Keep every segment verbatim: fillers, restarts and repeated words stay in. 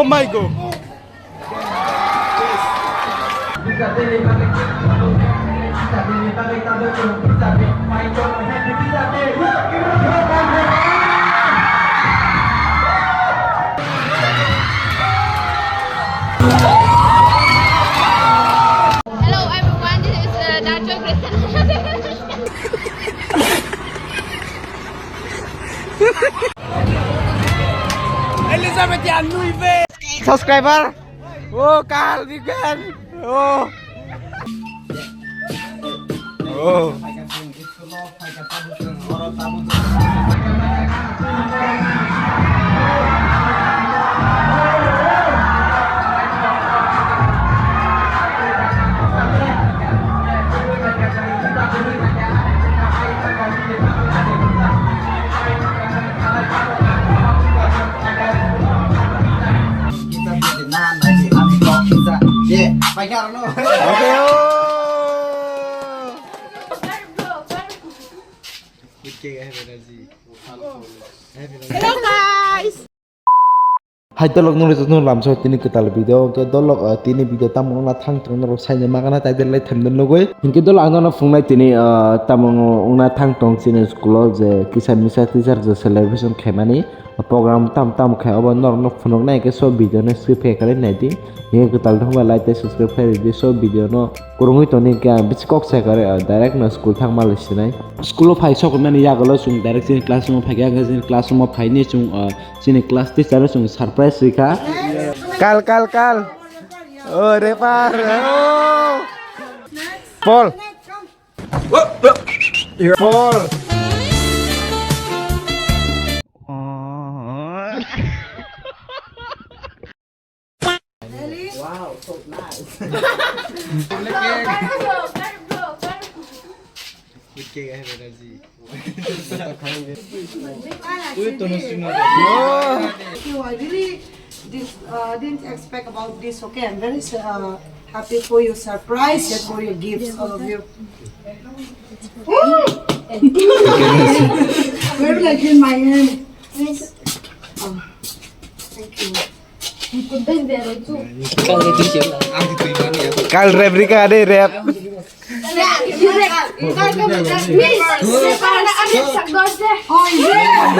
My God. Hello everyone, this is uh, Darjo Christian. Elizabeth ya nuive. Subscriber. Oh, Carl Vivian. Oh. Oh. Hello guys. Hai dolok, nungni jotono lamsao tini kwtal video, hwnkhe dolok, ah, tini video tamo wngna thang tongo norok saina magana, title lai themde nugwi. Hinkhe dolok ang nono phunuknai tini, ah, tamo wngna thang tong chini school o je kisa misa teacher je celebration khaimani program tam tam khai obo norokno phunuknai, hinkhe so video no skip khe kwrwi naidi. Hinkhe kwtal thangbai like tei subscribe khlai rwdi, so video no kwrwngwi tongni hinkhe ang bisi kok sai kwrwi, ah, direct no school thangma lai sinai. School o phai sokmani yagulo chwng direct chini classroom o phaikha, hinkhe chini classroom o phaini chwng, ah, Chini class teacher no chwng surprise rikha. Kal, kal, kal. Oh, rapper. Oh. Paul. Paul. Wow, so nice. With cake, I have energy. Wait, Tanu, sing. Oh. Thank you. I really dis- uh, didn't expect about this. Okay, I'm very uh, happy for your surprise and for your gifts, all of you. Very like in my hand. Please. Oh, thank you. Kal rep rika de rep.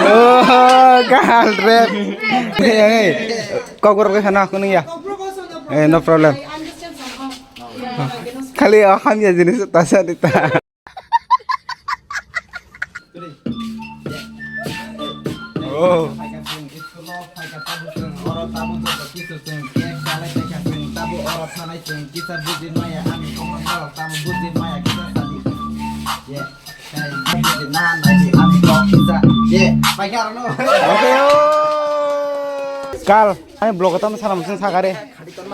Oh, kal rep. Hey, hey. Kok rok sana aku nih ya. Eh, no problem. Kali oh, ham ya jenis tasa dita. Oh. Kal, ani vlog tam sana musin sagare.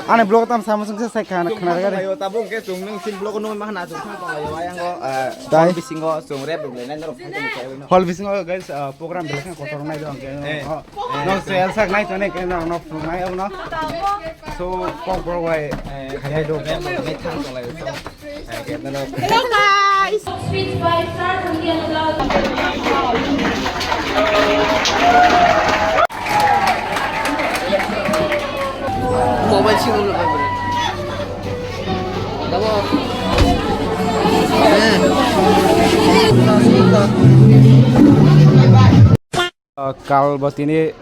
Ani vlog tam sama sung sai khana khana gari. Ayo, tabuk ke sung nung sin vlog nung ma hana sung thang tong ayo, ayang go, eh, dai. Hall bisingo sung rep rep le nai norok thang tong ayo no. Hall bisingo guys, eh, program belai khana kotor nai dong ke. Eh. Oh. No sel sak nai tone ke no no nai no. So, pok bro wai, eh, khai do. Rep rep le thang tong ayo. Hello guys. Mobile sing ulo. Dabo. Kal botini.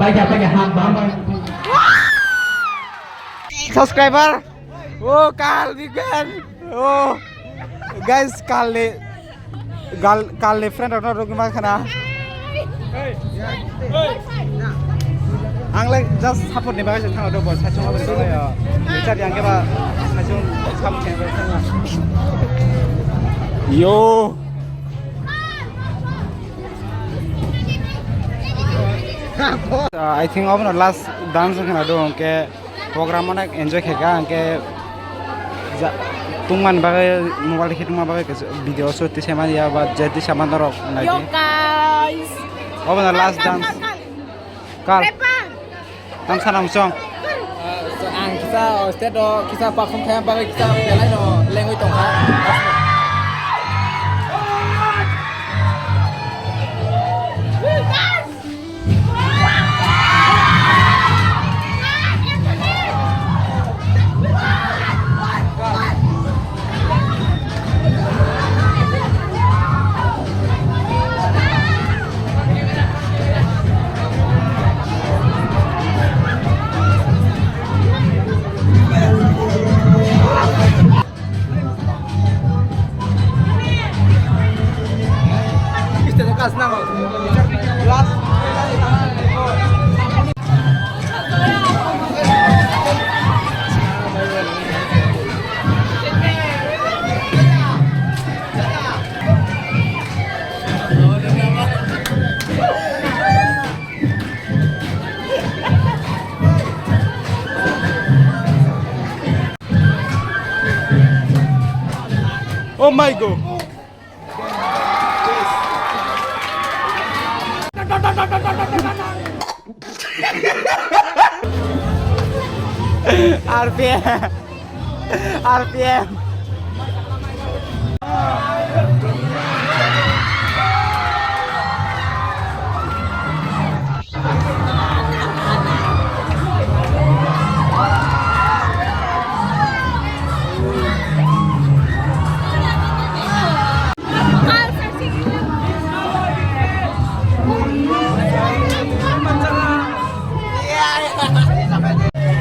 Paikha, paikha, ham, ham. Subscriber. Oh, Kal, big fan. Oh, guys, Kal ni, Kal, Kal ni friend rok no rugwi ma khana. Ang le just support ni bagwi se thang do bo, sa chungo bo. Bichar yang ke ba, sa chung sam khe ba thang. Yo. Uh, I think obono last dance wngkha na do, hwnkhe program onek enjoy khaikha, hwnkhe ja-, tungmani bagwi, mobile khe tungma bagwi kaisa video shoot tisai manya ba je tisai mano rok nai. Yo, di, guys. Obono last dance. Kal, kal, kal, kal. Kal. Repa. Tang sana musong. Ah, so ang kisa, oh, state o kisa perform khaina bagwi kisa belai no lengwi tongkha. Oh my God. R P M. R P M.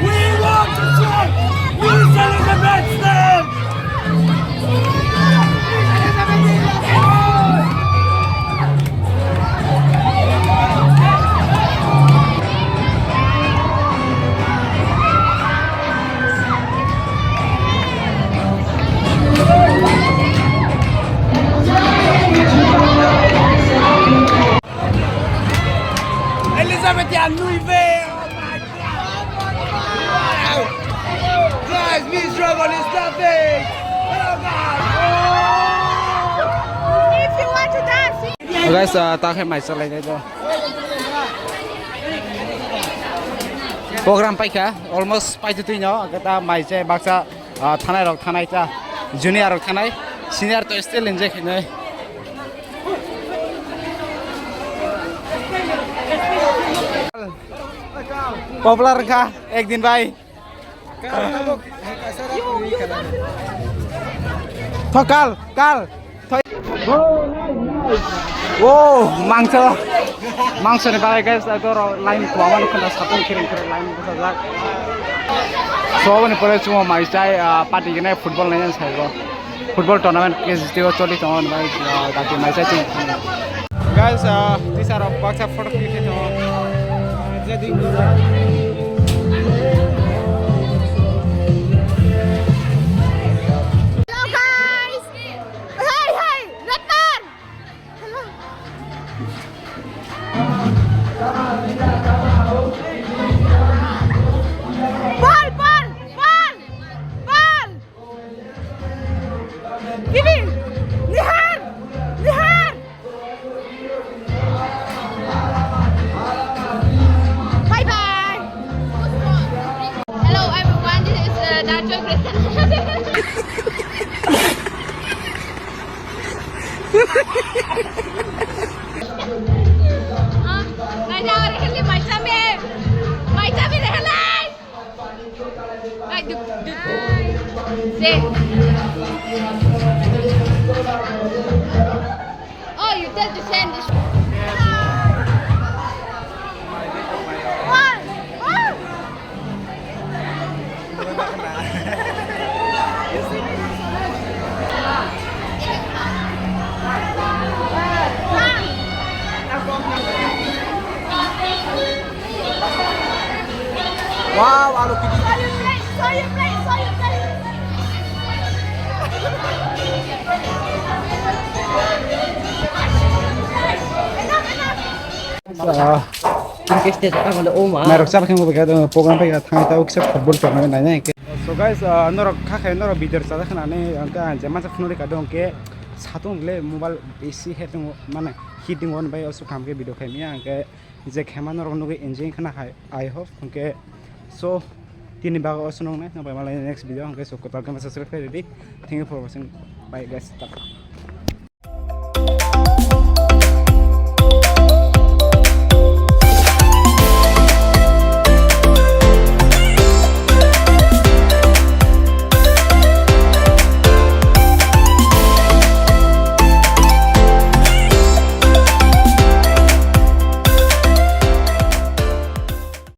We want to see Miss Elizabeth stand! Elizabeth ya nui ve. Guys, Miss Dragon is laughing. Oh God. If you want to dance. Oh, guys, uh, ta khe mai chalai nai do. Program paikha, almost paitwi twi no, kata mai se baksa, uh, thanai rok thanai ta, junior rok thanai, senior to still enjoy khainai. Popular wngkha ekdin bai. Thok kal, kal. Thok. Oh, mangso. Mangso ni bagwi guys, ito ro line kwbangma nukho na, sapung khiring khiring line bwsajak. So, aboni pore chwng mai chai, ah, party gwnai football nainani saigo. Football tournament K G T O choli tongo, hwnbai, ah, dati mai chai chwng. Guys, ah, tisa rok baksa photo click khe tongo. Hello guys! Hey, hey! Ratan! Hello. Ball, ball, ball, ball. Give me. Nihar, Nihar. Bye bye. Hello everyone, this is, uh, Darjo Christian. Ah, nai na, rehelai, mai chami. Mai chami, rehelai. Ai, du, du. Say. Oh, you tell to send this. Wow, alo kiti. Enough, enough. Ah. Ang ke stage ka male o ma. Narok chap kheng bo ga program pai thang ta uksa football tournament nai nai ke. So guys, ah, norok kha khe norok bidar chada khna ne ang ka je masa phunuri ka dong ke satung le mobile bisi hetung mane heating on bai osu kam ke video khai mi ang ke je khema norok nugui enjoy khna hai I hope ang ke. So tini bago osu nong nai nang bai malai next video ang ke so kotal ke masa subscribe khai ready. Thank you for watching. Bye guys. Tata.